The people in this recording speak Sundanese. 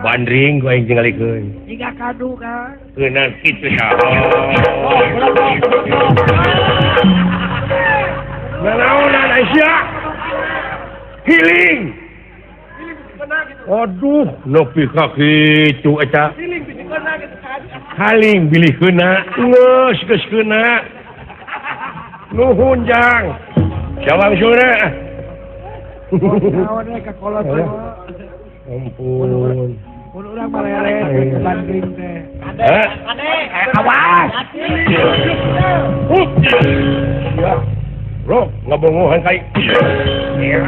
Bandring gua aing tingalikeun. Jiga kadu Kang. Keunang kitu tah. Nanaonan Aisyah. Healing. Aduh, nepi ka kitu eta. Haling bilih keuna, geus geus keuna. Nuhun Jang. Jawang sura. Naon we ka kolot. Ampun. Mun urang malele ke bandring teh. Kade, kade, awas. Ya. Bro, ngabongohan kai. Iya.